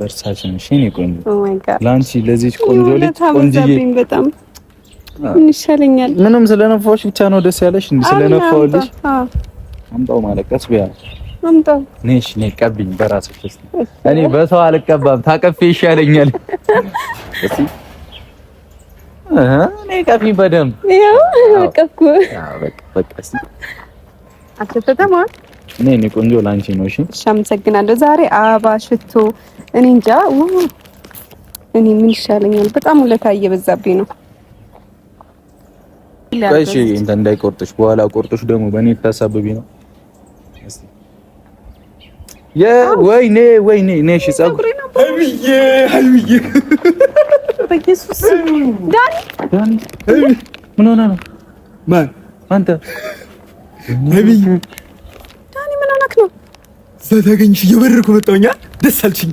ቨርሳች ነሽ የእኔ ቆንጆ። Oh my God! ለአንቺ ለዚች ቆንጆ ልጅ ቆንጆዬ በጣም ምን ይሻለኛል? ምንም ስለነፋሁሽ ብቻ ነው ደስ ያለሽ? እንዴ ስለነፋሁልሽ አምጣው ማለት ቀስ በያ አምጣው። ነሽ ነይ ቀቢኝ በራስሽ። እስኪ እኔ በሰው አልቀባም፣ ታቀፌ ይሻለኛል። እስኪ እኔ ቀቢኝ በደምብ። ያው አቀፍኩ። በቃ በቃ። እስኪ አልሸተተም። እኔ እኔ ቆንጆ ላንቺ ነው። እሺ እሺ፣ አመሰግናለሁ። ዛሬ አበባ፣ ሽቶ፣ እኔ እንጃ። እኔ ምን ይሻለኛል? በጣም ውለታ እየበዛብኝ ነው። ቆይ እሺ፣ እንትን እንዳይቆርጥሽ በኋላ ቆርጥሽ ደግሞ በእኔ ታሳብቢ ነው። ወይኔ ወይኔ፣ ነይ እሺ፣ ፀጉር ሀይሚዬ ሀይሚዬ፣ በኢየሱስ ዳኒ ዳኒ፣ ምን ሆነህ ነው? ማን አንተ? ሀይሚዬ ዳኒ ምን ሆነህ ነው? እዛ ታገኝሽ እየበረርኩ መጣሁኝ። ደስ አልሽኝ።